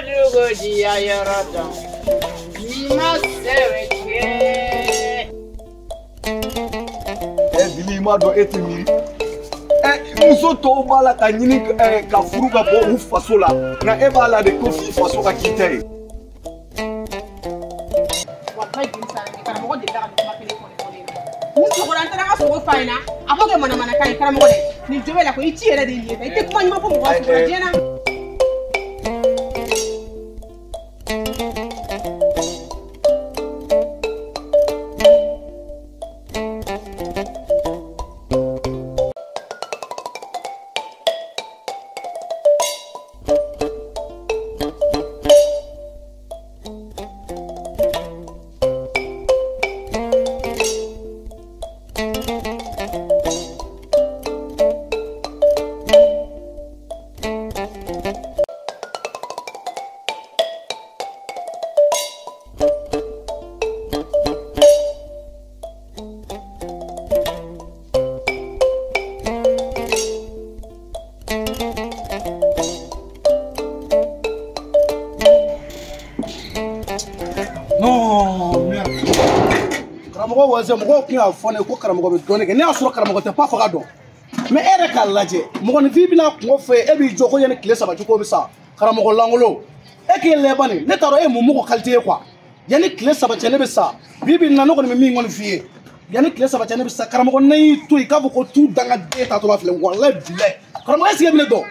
dugu diya yɔrɔ dɔn ma sɛbɛ kɛ. Ɛ Dili, i m'a dɔn e tɛ miiri. Ɛ muso tɔw b'a la ka ɲini ka furu ka bɔ u faso la, nka e b'a la de ko f'i faso ka k'i ta ye. Wallahi jeli sara ni karamɔgɔ delila ka nin kuma kelen fɔ ne fɔ ne ɲɛna. Ni sɔgɔra n taara n ka sogo fa ɲɛna, a ko kɛ manamanakan ye karamɔgɔ dɛ. Nin jo bɛ la ko i ci yɛrɛ de ye nin ye i tɛ kuma ɲuman fɔ mɔgɔ sogo la diɲɛ na. Non, merde. Karamɔgɔ wazɛ mɔgɔw tun y'a fɔ ne ko karamɔgɔ bɛ dɔɔnin kɛ, ne y'a sɔrɔ karamɔgɔ tɛ pa faga dɔn. Mais e yɛrɛ k'a lajɛ, mɔgɔninfin bɛna kungo fɛ e b'i jɔ ko yanni tile 3 cɛ k'o bɛ sa. Karamɔgɔ lankolon, e k'e lɛba nin, ne t'a dɔn e ye mun mɔgɔ qualité ye quoi. Yanni tile 3 cɛ ne bɛ sa, bi bi in na ne kɔni bɛ min kɔni f'i ye. Yanni tile 3 cɛ ne bɛ sa, karamɔgɔ ne y'i to yen k'a fɔ ko tu dangaden taatɔla filɛ, walayi bilayi. Karamɔgɔ est-ce que e bɛ ne dɔn?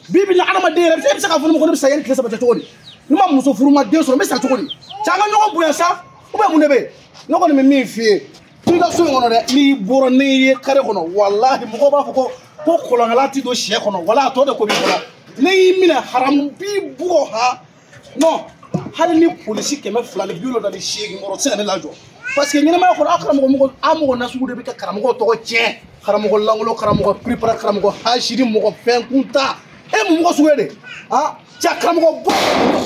Bi bi in na adamaden yɛrɛ, e bɛ se k'a fɔ ne ma ko ne bɛ sa yanni tile 3 cɛ cogo di? Ni ma muso furu ma den sɔrɔ, n bɛ sa cogo di? Cɛ an ka ɲɔgɔn bonya sa, ou bien mun de bɛ yen? Ne kɔni bɛ min f'i ye, to i ka so in kɔnɔ dɛ, n'i bɔra n'i ye kare kɔnɔ, walahi mɔgɔw b'a fɔ ko kɔlɔnkala ti don sɛ kɔnɔ, wala a tɔ de ko b'i kɔnɔ. Ne y'i minɛ haramu b'i bugɔ ha. Non, hali ni polisi 278 kɔrɔ tɛ se ka ne lajɔ. Parce que ɲɛnɛmaya kɔnɔ, aw karamɔgɔ mɔgɔ, aw mɔgɔ nasugu de bɛ ka karamɔgɔ tɔgɔ tiɲɛ. Karamɔgɔ lankolon, karamɔgɔ piripara, karamɔgɔ hasidi, mɔgɔ fɛn kunta. E mun mɔgɔ sugu ye de? Ah, cɛ karamɔgɔ bɔ,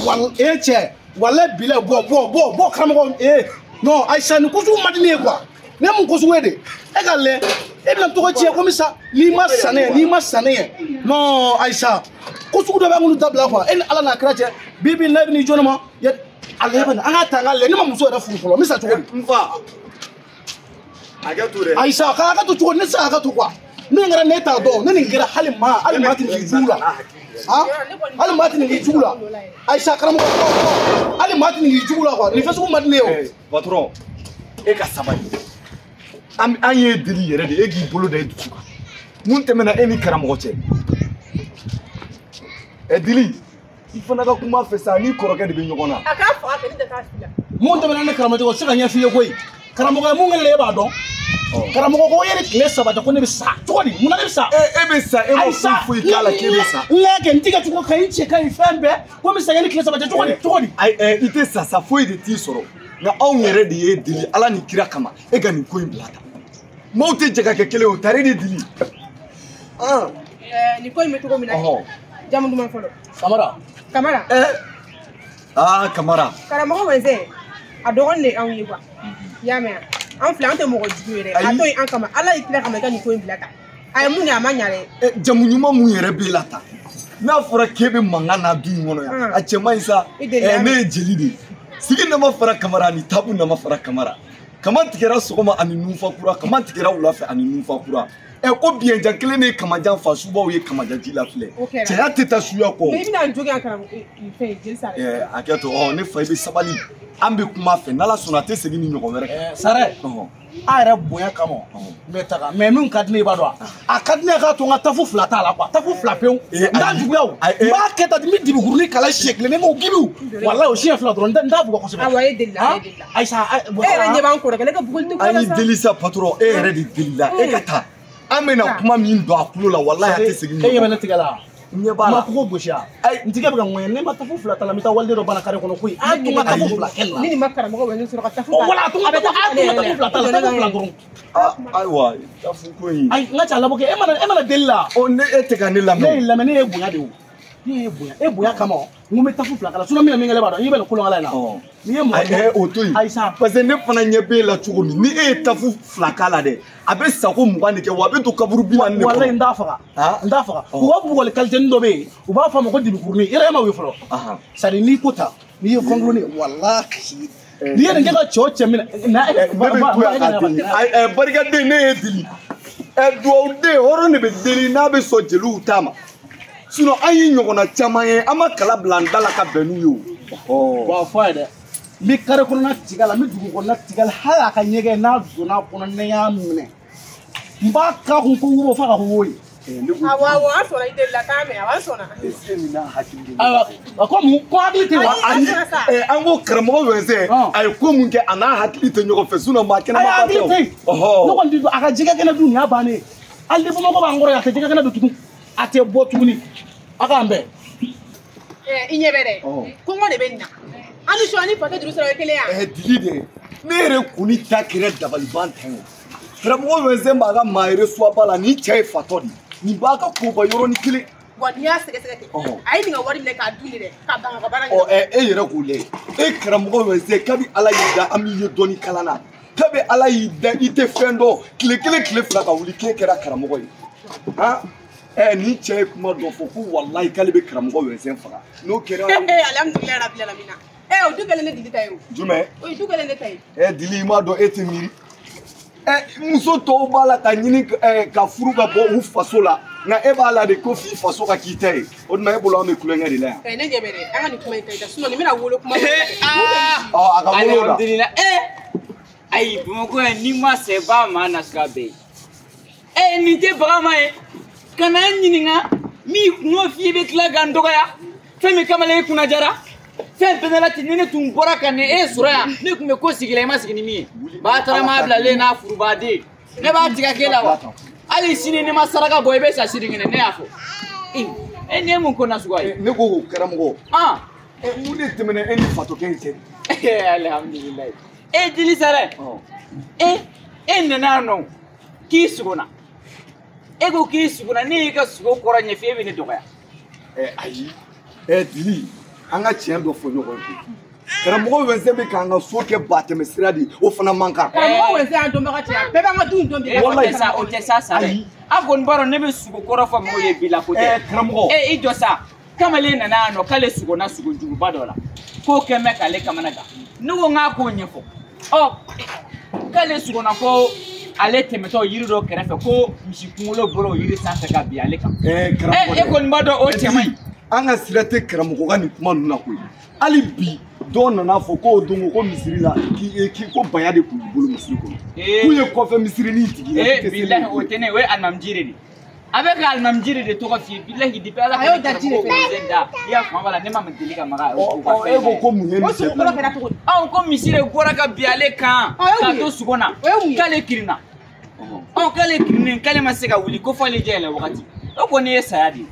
wala e cɛ, wala bilayi bɔ bɔ bɔ bɔ karamɔgɔ e. Non, Ayisa nin ko sugu man di ne ye quoi. Ne mun ko sugu ye de? E ka lɛ, e bɛna tɔgɔ tiɲɛ komi sa, n'i ma san ne ye, n'i ma san ne ye. Non, Ayisa, ko sugu dɔ bɛ an k'olu dabila quoi. E ni Ala n'a kira cɛ, bi bi in na e bɛ n'i jɔ ne ma, a lɛ bani, an k'a ta an k'a lɛ, ne ma muso yɛrɛ furu fɔlɔ, n bɛ sa cogo di? N fa, hakɛ to dɛ. Ayisa, k'a hakɛ to cogo di? Ne tɛ se ka hakɛ to quoi. Min kɛra ne t'a dɔn, ne nin kɛra hali maa tɛ nin k'i jugu la. Ah, hali maa tɛ nin k'i jugu la. Ayisa karamɔgɔ, hali maa tɛ nin k'i jugu la quoi. Nin fɛn sugu man di ne ye o. Patron, e ka sabali. An y'e deli yɛrɛ de, e k'i bolo da i dusu kan. Mun tɛmɛna e ni karamɔgɔ cɛ? Ɛ Dili, i fana ka kuma fɛ sa, n'i kɔrɔkɛ de bɛ ɲɔgɔn na. A k'a faga kɛ ne tɛ taa si la. Mun tɛmɛna ne karamɔgɔ cɛ, o tɛ se ka ɲɛf'i ye koyi. Karamɔgɔ ye mun kɛ ne la e b'a dɔn. Karamɔgɔ ko yanni tile 3 cɛ ko ne bɛ sa cogo di? Munna ne bɛ sa? E bɛ sa, e ma foyi foyi k'a la k'e bɛ sa. N lajɛ kɛ n tigɛ cogo ka ɲi, n cɛ ka ɲi, fɛn bɛɛ. Ko n bɛ sa yanni tile 3 cɛ cogo di? Cogo di? Ayi, i tɛ sa sa, foyi de t'i sɔrɔ. Nka anw yɛrɛ de y'e deli Ala ni kira kama, e ka nin ko in bila tan. Maaw tɛ jɛ ka kɛ kelen ye o, tare de dili. Nin ko in bɛ cogo min na. Jamu duman fɔlɔ. Kamara. Kamara. Aa Kamara. Karamɔgɔ Wɛnzɛn, a dɔgɔnin de ye anw ye quoi. I y'a mɛn wa? An filɛ, an tɛ mɔgɔ jugu ye dɛ. A to yen an kama, Ala ye kira kama i ka nin ko in bila tan. A ye mun kɛ a ma ɲa dɛ. Jamu ɲuman mun yɛrɛ b'e la tan? N'a fɔra k'e bɛ mankan na du in kɔnɔ yan, a cɛ man ɲi sa. Ne ye jeli de ye. Sigi nama fara Kamara ani tabu nama fara Kamara. Kama tigɛra sɔgɔma ani nunfakura, kama tigɛra wula fɛ ani nunfakura. Ko biɲɛjan kelen de ye kamajan fa, subaw ye kamajan ji la filɛ. Cɛya tɛ taa suya kɔ. Mais i bɛna n jogin yan karamɔgɔ fɛn jeli sara. Hakɛ to, ne fa i bɛ sabali. An bɛ kuma fɛ, n'Ala sɔnna a tɛ segin ni ɲɔgɔn wɛrɛ kan. Sarɛ, a yɛrɛ bonya kama n bɛ taga, mais min ka di ne ye i b'a dɔn wa? A ka di ne ye k'a to n ka tafu 2 t'a la quoi, tafu 2 pewu. N t'a juguya o, n b'a kɛ tan, n bɛ dibikurunin kala siɲɛ kelen, ne m'o gibiw. Walayi o siɲɛ 2 dɔrɔn, n t'a bugɔ kosɛbɛ. Awɔ, e delila, e delila. Ayisa, e yɛrɛ ɲɛ b'an kɔrɔkɛ, ne ka bugɔli tɛ ko la sa. An y'i deli sa patron, e yɛrɛ de delila, e ka taa. An bɛna kuma min don a tulo la, walayi a tɛ segin. E ɲɛ bɛ ne tigɛ la. N ɲɛ b'a la. Ma kogo gosi a. N tigɛ bɛ ka ŋɔɲɛ, ne ma tafu 2 ta la, n bɛ taa waliden dɔ bana kare kɔnɔ koyi. A tun ka tafu 2 kɛ nin na. Ni nin ma karamɔgɔ wɛrɛ sɔrɔ ka tafu ta. Wala, a tun ka tafu 2 ta la, tafu 2 dɔrɔn. Ayiwa, tafu ko in. Ayi, n ka ca labɔ kɛ, e mana deli la. Ɔ, ne e tɛ ka ne lamɛn. Ne y'i lamɛn, ne ye bonya de ye o. Ne ye bonya e bonya kama n ko n bɛ tafu fila kala sinon min kɛ ne b'a dɔn i bɛ nin kolon ala in na. N'i ye mɔgɔ o to yen. Ayi sa. Parce que ne fana ɲɛ b'e la cogo min ni e ye tafu fila k'a la dɛ a bɛ sago 20 de kɛ wa a bɛ don kaburu 40 de kɔnɔ. Walayi n t'a faga. N t'a faga. U ka bugɔli qualité dɔ bɛ yen u b'a fɔ a ma ko dibikurunin yɛrɛ e ma o ye fɔlɔ. C'est à dire n'i ko ta n'i ye kɔngoloni walahi n'i ye nin kɛ ka cɛ o cɛ minɛ. Ne bɛ to yan k'a deli. Barikaden ne ye deli. Dugawuden hɔrɔn de bɛ deli n'a bɛ sɔn jeliw ta ma. Sinon an ye ɲɔgɔnna caman ye an ma kala bila an da la ka bɛn n'u ye o. Wa fɔ a ye dɛ n bɛ kare kɔnɔna tigɛ la n bɛ dugu kɔnɔna tigɛ la hali a ka ɲɛgɛn n'a donna a kɔnɔ ne y'a minɛ n b'a k'a kun ko wo f'a ka ko wo ye. Awɔ awɔ an sɔnna i delila k'a mɛn awɔ an sɔnna. Est-ce que nin n'a hakili de. Ayiwa a ko mun ko hakili tɛ wa. An ko karamɔgɔ Wɛnsɛn a ye ko mun kɛ a n'a hakili tɛ ɲɔgɔn fɛ sinon maa kɛnɛma ba tɛ o. Ayi hakili tɛ yen. Ne kɔni tɛ a ka jɛgɛ kɛnɛ dun nin y'a bannen ye hali ni Bamakɔ b'an kɔrɔ yan a tɛ jɛgɛ kɛnɛ dun tugun. A tɛ bɔ tuguni a k'an bɛn. I ɲɛ bɛ dɛ kɔngɔ de bɛ nin na an ni sɔ ni fatɔ juru sɔrɔ ye kelen yan. Dili de ne yɛrɛ kun ni ta kɛra dabaliban tan ye karamɔgɔ Wɛnsɛn b'a ka maa yɛrɛ suwaba la nin cɛ ye fatɔ de ye nin b'a ka koba yɔrɔnin kelen. Wa n'i y'a sɛgɛsɛgɛ ten a ye nin ka wari minɛ k'a dun de dɛ ka ban ka baara kɛ. E yɛrɛ k'o lajɛ e karamɔgɔ Wɛnsɛn kabi Ala y'i da an b'i ye dɔnni kalan na kabi Ala y'i da i tɛ fɛn dɔn tile kelen tile fila ka wuli k'e kɛra karamɔgɔ ye han. Ni cɛ ye kuma dɔ fɔ ko walayi k'ale bɛ karamɔgɔ Wɛnsɛn faga n'o kɛra. Alihamudulilayi rabil alamina o du kɛlen ne Dili ta ye o. Jumɛn? O ye du kɛlen ne ta ye. Dili i m'a dɔn e tɛ miiri. Muso tɔw b'a la ka ɲini ka furu ka bɔ u faso la nka e b'a la de ko f'i faso ka k'i ta ye o tuma e bolo an bɛ kulonkɛ de la yan. Ne ɲɛ bɛ dɛ an ka nin kuma in ta sinon nin bɛna wolo kuma. A ka wolo la. Alihamudulilayi ayi Bamakɔ yan n'i ma sɛ ba maa nasuguya bɛɛ ye. Nin tɛ baga ma ye. Ka na n ɲininka min kungo f'i ye bɛ tila ka n dɔgɔya fɛn min kamalen i kunna jara fɛn bɛɛ la ten ni ne tun bɔra ka nin e sɔrɔ yan ne tun bɛ ko sigi la i ma sigi ni min ye batarama bilalen n'a furubaden ne b'a tigɛ k'e la wa hali sini ne ma saraka bɔ i bɛ sa sini kɛnɛ ne y'a fɔ e nin ye mun ko nasuguya ye. Ne ko ko karamɔgɔ mun de tɛmɛna e ni fatɔkɛ in cɛ. Alihamudulilayi e Dili Sarɛ e nana yan nɔ k'i sugona. E ko k'i sugona ne y'i ka sogo kɔrɔ ɲɛf'i ye e bɛ ne dɔgɔya. Ayi Dili an ka tiɲɛ dɔ fɔ ɲɔgɔn ye karamɔgɔ Wɛnsɛn bɛ k'an ka so kɛ batɛmɛ sira de ye o fana man kan. Karamɔgɔ Wɛnsɛn y'an dɔnbaga cɛ bɛɛ b'an ka du in dɔn bi. O tɛ sa o tɛ sa sa dɛ a kɔni b'a dɔn ne bɛ sogo kɔrɔ fɔ mɔgɔw ye bi la ko tɛ. Karamɔgɔ. I jɔ sa kamalen nana yan nɔ k'ale sugona sogo juguba dɔ la k'o kɛ mɛ k'ale kamana gan ne ko n k'a k'o ɲɛfɔ ɔ k'ale sugona ko. Ale tɛmɛtɔ yiri dɔ kɛrɛfɛ ko misi kunkolo bɔra o yiri sanfɛ ka bin ale kan. E kɔni b'a dɔn o cɛ man ɲi. An ka sira tɛ karamɔgɔ ka nin kuma ninnu na koyi hali bi dɔw nana fɔ k'o don ko misiri la k'i ko baya de tun b'i bolo misiri kɔnɔ. K'u ye kɔfɛ misirinin tigi la. Bilahi o tɛ ne o ye alimamijiri de ye. A bɛ ka alimamijiri de tɔgɔ f'i ye bilahi depuis Ala ka karamɔgɔ Wɛnsɛn da i y'a faamu la ne ma deli ka maga o ka fɛn. E ko ko mun ye nin cɛ bila? Anw ko misi de bɔra ka bin ale kan k'a to sogo na k'ale kirinna. K'ale kirinnen k'ale ma se ka wuli ko f'ale jɛ yɛlɛ wagati o kɔni ye saya de ye.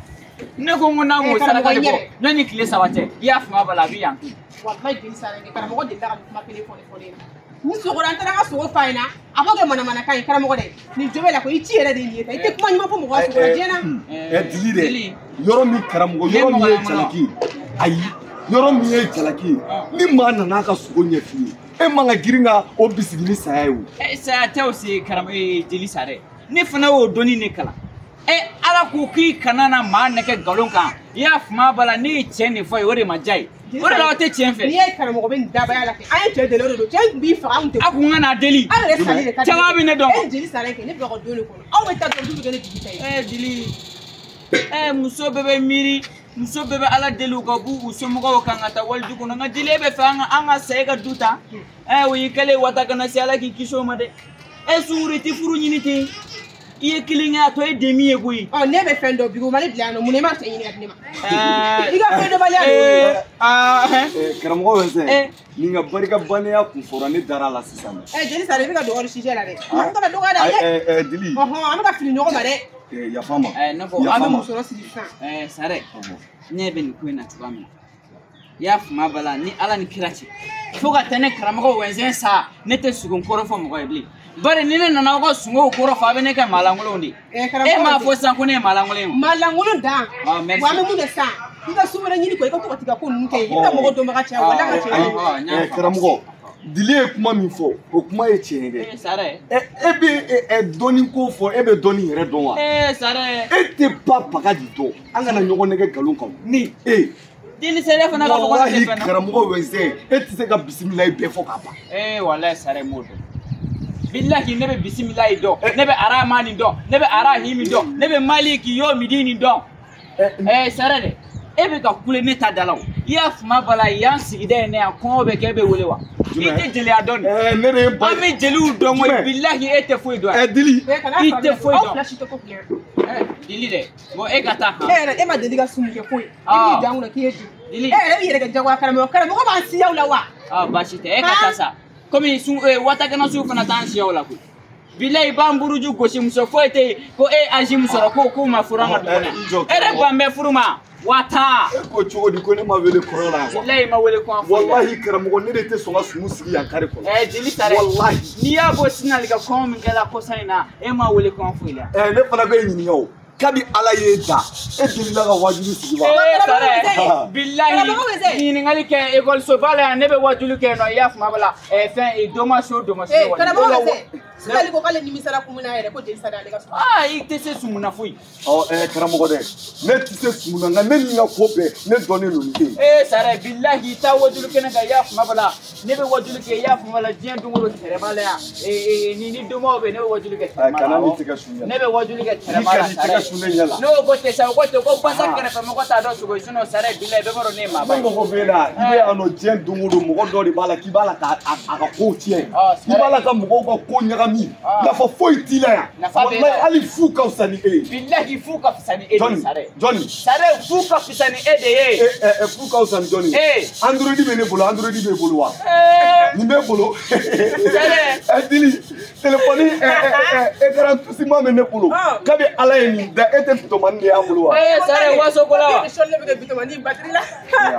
Ne ko n ko n'a m'o saraka de bɔ yanni tile 3 cɛ i y'a faamu b'a la a bɛ yan to. Walayi Dili Sarɛ karamɔgɔ delila ka nin kuma kelen fɔ ne fɔ ne ɲɛna. Ni sogora an taara an ka sogo fa ɲɛna a b'o kɛ manamanakan ye karamɔgɔ dɛ nin jo bɛ la ko i ci yɛrɛ de ye nin ye tan i tɛ kuma ɲuman fɔ mɔgɔ ka sogo la diɲɛ na. Dili dɛ yɔrɔ min karamɔgɔ yɔrɔ min ye jalaki ye ayi yɔrɔ min ye jalaki ye ni maa nana a ka sogo ɲɛf'i ye e man ka girin ka o bisigi ni saya ye o. Saya tɛ o se karamɔgɔ Dili Sarɛ ne fana y'o dɔnni de kalan. Ala ko k'i kana na maa nɛgɛ nkalon kan i y'a faamu b'a la ne ye tiɲɛ de fɔ ye o de ma diya ye. O de la aw tɛ tiɲɛ fɛ. N'i ye karamɔgɔ bɛ nin dabaya la kɛ an ye cɛ deli o de don cɛ tun b'i faga an tun tɛ. A kun ka n'a deli. Aw yɛrɛ sali de ka di. Caman bɛ ne dɔn. E Dili Sarɛ kɛ ne bila ka don de kɔnɔ aw bɛ taa dɔrɔn du bɛ kɛ ne jigi ta ye. Dili muso bɛɛ bɛ miiri muso bɛɛ bɛ Ala deli u ka b'u u somɔgɔw kan ka taa wali du kɔnɔ nka Dili e bɛ fɛ an ka sa e ka du ta o y'i kɛlen wata kana se Ala k'i kisi o ma dɛ sunguru i tɛ furu ɲini ten. I ye kelen kɛ a tɔ ye den min ye koyi. Ne bɛ fɛn dɔn bi o ma ne bila yan nɔ mun na i ma cɛ ɲini ka di ne ma. I ka fɛn dɔnbaliya de y'o ye. Karamɔgɔ Wɛnsɛn nin ka barika bannenya kun fɔra ne dara la sisan. Dili Sarɛ i bɛ ka don hors sujet la dɛ. An kana dɔgɔya dɛ. Dili. An bɛ ka fili ɲɔgɔn ma dɛ. Yafa ma. Ne ko an bɛ musɔrɔ siri sisan. Sarɛ ne bɛ nin ko in na cogoya min na i y'a faamu b'a la ni Ala ni kira cɛ fo ka taa ne karamɔgɔ Wɛnsɛn sa ne tɛ sogo kɔrɔ fɔ mɔgɔ ye bilen. Bari ni ne nana aw ka sungow kɔrɔ fɔ a bɛ ne kɛ maalankolon de ye. E m'a fɔ sisan ko ne ye maalankolon ye. Maalankolon dan. Wa an bɛ mun kɛ sisan I ka so wɛrɛ ɲini quoi, i ka to ka t'i ka ko ninnu kɛ yen. I bɛ ka mɔgɔ dɔnbaga caya, walahi ka cɛ. Karamɔgɔ, Dili ye kuma min fɔ, o kuma ye tiɲɛ ye dɛ. Sare. E bɛ dɔnni ko fɔ, e bɛ dɔnni yɛrɛ dɔn wa? Sare. E tɛ ba baga de dɔn. An kana ɲɔgɔn nɛgɛ nkalon kan. Ni. E. Dili sere fana ka fɔ ko ne tɛ fɛn na. Walahi karamɔgɔ Wɛnsɛn, e tɛ se ka bisimilayi bɛɛ fɔ ka ban. Walahi Sare m'o dɔn. Bilahi ne bɛ bisimilayi dɔn, ne bɛ aramani dɔn, ne bɛ arahimi dɔn, ne bɛ maliki yomidini dɔn. Sare dɛ, e bɛ ka kule ne ta da la o. I y'a fuma bala yan sigida in na yan, kɔngɔ bɛ kɛ e bɛ wele wa? I tɛ jeliya dɔn nin. Ne de ye ba. An bɛ jeliw dɔn koyi, bilahi e tɛ foyi dɔn. Dili. I tɛ foyi dɔn. Aw fila si tɛ ko filɛ. Dili dɛ, bon e ka taa. E yɛrɛ e ma deli ka sun kɛ foyi. I b'i dan kunna k'i ye dili. E yɛrɛ b'i yɛrɛ kɛ jagoya karamɔgɔ, karamɔgɔ b'an siyaw la wa? Baasi tɛ, e ka taa sa. Komi sun watakɛnɛ su fana t'an siyaw la koyi. Bilahi b'an buruju gosi, muso foyi tɛ yen ko e ye âge min sɔrɔ ko k'u ma furu an ka dugu kɔnɔ. E yɛrɛ ban bɛ furu ma. Wata. E ko cogo di ko ne ma wele kɔrɔ la yan? Bilahi ma wele kɔn foyi la. Walahi karamɔgɔ, ne de tɛ sɔn ka sumu sigi yan kare kɔnɔ. Dili Sare. Walahi. N'i y'a bɔ Sinali ka kɔngɔ min kɛla kɔsa in na, e ma wele kɔn foyi la. Ne fana bɛ ɲininka o. Kabi Ala y'e da, e delila ka wajulu sigi wa? Sare, bilahi ɲininkali kɛ ekɔlisoba la yan, ne bɛ wajulu kɛ yen nɔ, i y'a faamu la, fɛn domaso domaso. Karamɔgɔ bɛ se, Sinali ko k'ale nimisara kun min na yɛrɛ, ko jeli Sare ale ka so. I tɛ se sumu na foyi. Karamɔgɔ dɛ, ne tɛ se sumu na, nka ne ni n ka ko bɛɛ, ne dɔnnen don ni e ye. Sare, bilahi taa wajulu kɛnɛ kan, i y'a faamu la, ne bɛ wajulu kɛ, i y'a faamu la, diɲɛ don o don tɛrɛma la yan, ni domaw bɛ yen, ne bɛ wajulu kɛ tɛrɛma la. Kana n'i tɛgɛ su ɲɛ. Ne bɛ wajulu kɛ tɛrɛma la, Sare. N'o ko tɛ sa, o ko ten ko basa kɛrɛfɛ mɔgɔ t'a dɔn sogo ye, sinon Sare bilahi bɛɛ b'a dɔn ne ye maaba ye. Ne mago b'e la, i bɛ yan nɔ diɲɛ don o don, mɔgɔ dɔ de b'a la k'i b'a la k'a a ka kow tiɲɛ. I b'a la ka mɔgɔw ka ko ɲagami. Nafa foyi t'i la yan. Walahi hali fu ka fisa ni e ye. Bilahi fu ka fisa ni e de ye Sare. Jɔnni. Sare fu ka fisa ni e de ye. Fu ka fisa ni jɔnni ye. Android bɛ ne bolo, Android b'e bolo wa? Nin b'e bolo. Sare. Dili, téléphone écran toussement bɛ ne bolo. Kabi Ala ye nin da, e tɛ bitomani de y'an bolo wa? Sare waso ko la wa? E bɛ kɛ bitomani batiri la.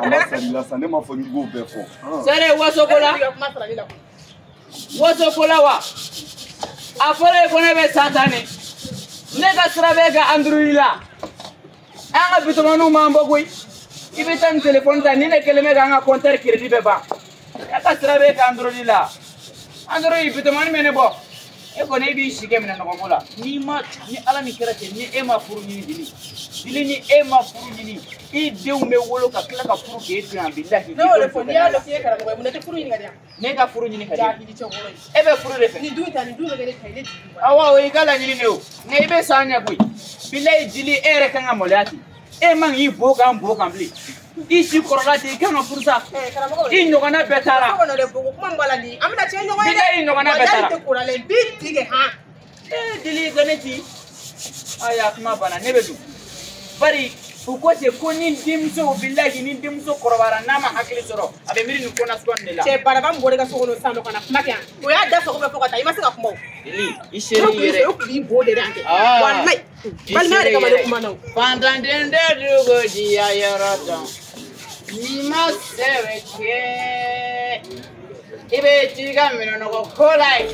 A ma sari la sa, ne ma fɔ k'i k'o bɛɛ fɔ. Sare waso ko la. Waso ko la wa? A fɔra ye ko ne bɛ san tan de. Ne ka sira bɛ ka Android la. An ka bitomaniw m'an bɔ koyi. I bɛ taa nin téléphone ta, ni ne kelen bɛ k'an ka compteur crédit bɛɛ ban. E ka sira bɛ ka Android la. Android bitomani bɛ ne bɔ. E kɔni e b'i si kɛ minɛ nɔgɔko la. N'i ma, ni Ala ni kɛra cɛ, ni e ma furu ɲini Dili. Dili ni e ma furu ɲini, i denw bɛ wolo ka tila ka furu k'e to yan bilahi. Ne y'o de fɔ, n'i y'a dɔn k'i ye karamɔgɔ ye, mun na i tɛ furu ɲini ka di yan? Ne ka furu ɲini ka di yan. Jahili cɛkɔrɔ ye. E bɛ furu de fɛ. Nin dun ta, nin dun bɛ kɛ ne ta ye, ne jigi b'a la. Awɔ, o y'i ka laɲini de ye o. Nka i bɛ s'an ɲɛ koyi. Bilahi Dili, e yɛrɛ kan ka maloya ten. E man k'i bo kan bo kan bilen. I si kɔrɔla ten, i kan ka furu sa. I ɲɔgɔnna bɛɛ taara. So kɔnɔ dɛ, bogo kuma min b'a la nin, an bɛna tiɲɛ ɲɔgɔn ye dɛ. Bilahi i ɲɔgɔnna bɛɛ taara. Walahi tɛ kora la, n b'i tigɛ han. Dili ka ne ci. Ayiwa kuma banna, ne bɛ don. Bari u ko ten ko ni denmuso bilahi ni denmuso kɔrɔbayara n'a ma hakili sɔrɔ, a bɛ miiri nin ko nasuguya nin de la. Cɛ baraba min bɔra i ka so kɔnɔ sisan nɔ ka na kuma kɛ yan, o y'a da sago bɛɛ fɔ ka taa, i ma se ka kuma o. Dili, i seri i yɛrɛ. O tun b'i bo de dɛ an kɛ. Walahi, balimaya de kama ne kuma na o. Fantanden tɛ dugu diya yɔrɔ dɔn. N'i ma sɛbɛ kɛ, i bɛ t'i ka minɛnɔgɔ ko la yen.